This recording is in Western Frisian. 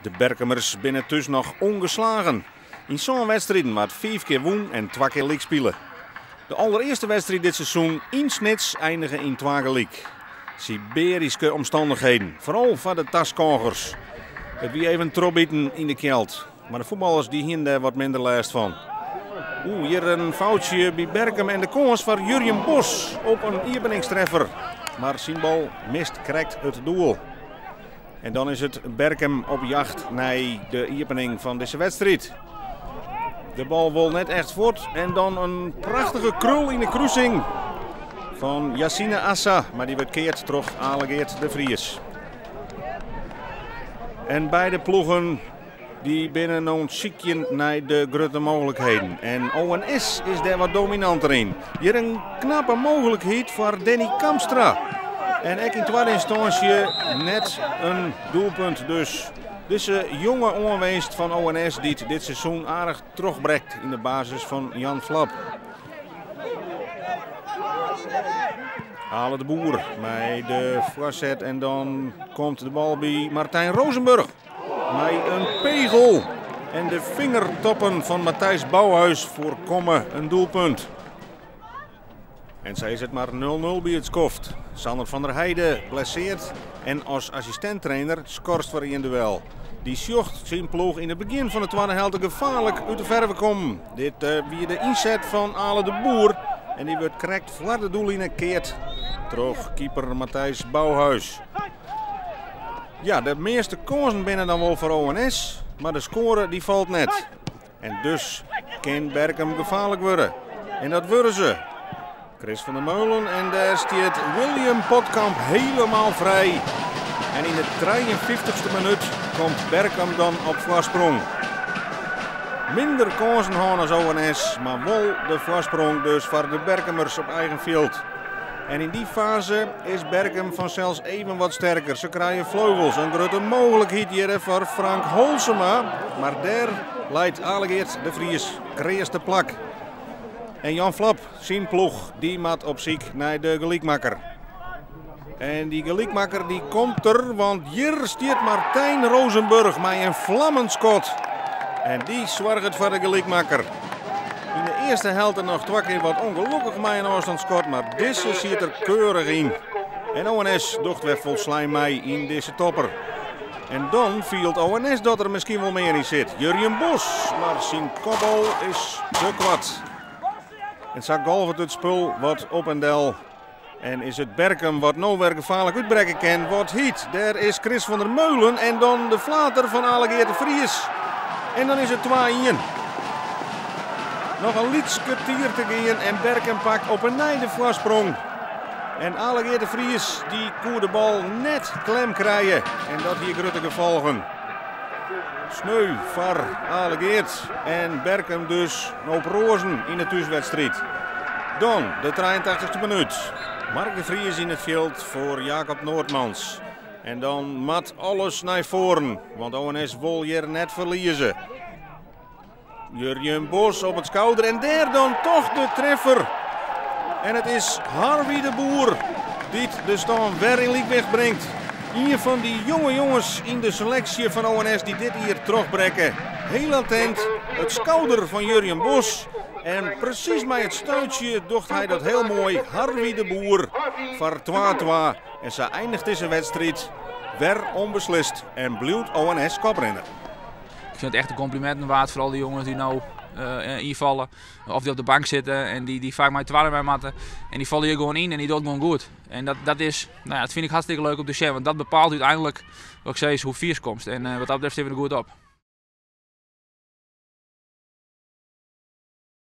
De Berkumers binne thús noch ûngeslagen. Yn sân wedstriden waard fiif kear wûn en twa kear lyk spile. De alderearste wedstriid dit seizoen yn Snits einige yn twa gelyk. Sibearyske omstannichheden, foaral foar de taskôgers. It wie even trochbiten yn de kjeld, mar de fuotballers dy hiene dêr wat minder lêst fan. Oeh, hjir in foutsje by Berkum en de kâns foar Jurjen Bos op in iepeningstreffer. Mar syn bal mist krekt it doel. En dan is it Berkum op jacht nei de iepening fan dizze wedstriid. De bal wol net echt fuort en dan in prachtige krul yn de krusing fan Yassine Assa, mar dy wurdt keard troch Ale Geert de Vries. En beide ploegen dy binne no oan it sykjen nei de grutte mooglikheden. En ONS is dêr wat dominanter yn. Hjir in knappe mooglikheid foar Danny Kamstra. En ek yn twadde ynstânsje net in doelpunt dus. Dizze jonge oanwinst fan ONS dy't dit seizoen aardich trochbrekt yn de basis fan Jan Vlap. Ale de Boer mei de foarset en dan komt de bal by Martijn Rozenburg. Mei in pegel en de fingertoppen fan Matthijs Bouwhuis foarkomme in doelpunt. En sa is it mar 0-0 by it skoft. Sander van der Heide blesseard en as assistint-trainer skorst foar ien duel. Dy sjocht syn ploech yn it begjin fan de twadde helte gefaarlik út de ferve kommen. Dit wie de ynset fan Ale de Boer en dy wurdt krekt foar de doelline keard troch keeper Matthijs Bouwhuis. Ja, de measte kânsen binne dan wol foar ONS, mar de skoare dy falt net. En dus kin Berkum gefaarlik wurde. En dat wurde se. Chris van der Meulen en dêr stiet William Potkamp helemaal frij. En yn de 53ste minút komt Berkum dan op foarsprong. Minder kânsen hân as ONS, mar wol de foarsprong dus foar de Berkumers op eigen fjild. En yn dy faze is Berkum fansels even wat sterker. Se krije fleugels, in grutte mooglikheid hjir foar Frank Holsema. Mar dêr leit Ale Geert de Vries kreas te plak. En Jan Vlap, syn ploech, dy moat op syk nei de gelykmakker. En dy gelykmakker dy komt der, want hjir stiet Martijn Rozenburg mei in flammend skot. En dy soarget foar de gelykmakker. Yn de earste helte noch twa kear wat ûngelokkich mei in ôfstânsskot, mar dizze siet der keurich yn. En ONS docht wer folslein mei yn dizze topper. En dan fielt ONS dat der miskien wol mear yn sit. Jurjen Bos, mar syn kopbal is te koart. En sa golvet it spul wat op en del. En is it Berkum wat no wer gefaarlik útbrekke kin? Wat hyt? Dêr is Chris van der Meulen en dan de flater fan Ale Geert de Vries. En dan is it 2-1. Noch in lyts kertier te gean en Berkum pakt op 'e nij de foarsprong. En Ale Geert de Vries dy koe de bal net klem krije en dat hie grutte gefolgen. Sneu foar Ale Geert en Berkum dus op roazen yn de thúswedstriid. Dan de 83ste minút. Mark de Vries yn it fjild foar Jacob Noordmans. En dan moat alles nei foaren, want ONS wol hjir net ferlieze. Jurjen Bos op it skouder en dêr dan toch de treffer. En it is Harvey de Boer dy't de stân wer yn lykwicht bringt. Ien fan dy jonge jonges yn de seleksje fan ONS dy't dit jier trochbrekke. Heel attent, it skouder fan Jurjen Bos. En presys mei it stuitsje docht hy dat heel moai. Harvey de Boer foar 2-2. En sa einiget dizze wedstriid wer ûnbeslist en bliuwt ONS koprinner. Ik fyn it echt in kompliminten waard foar al dy jonges dy't no ynfalle of dy't op de bank sitte en dy't faak mei twadde mei moatte. En dy falle hjir gewoan yn en dy docht gewoan goed. En dat, dat is, nou ja, dat fyn ik hartstikke leuk om te sjen, want dat bepaalt úteinlik, wat ik sis, hoe fierst komst. En wat dat betreft stean we der goed op.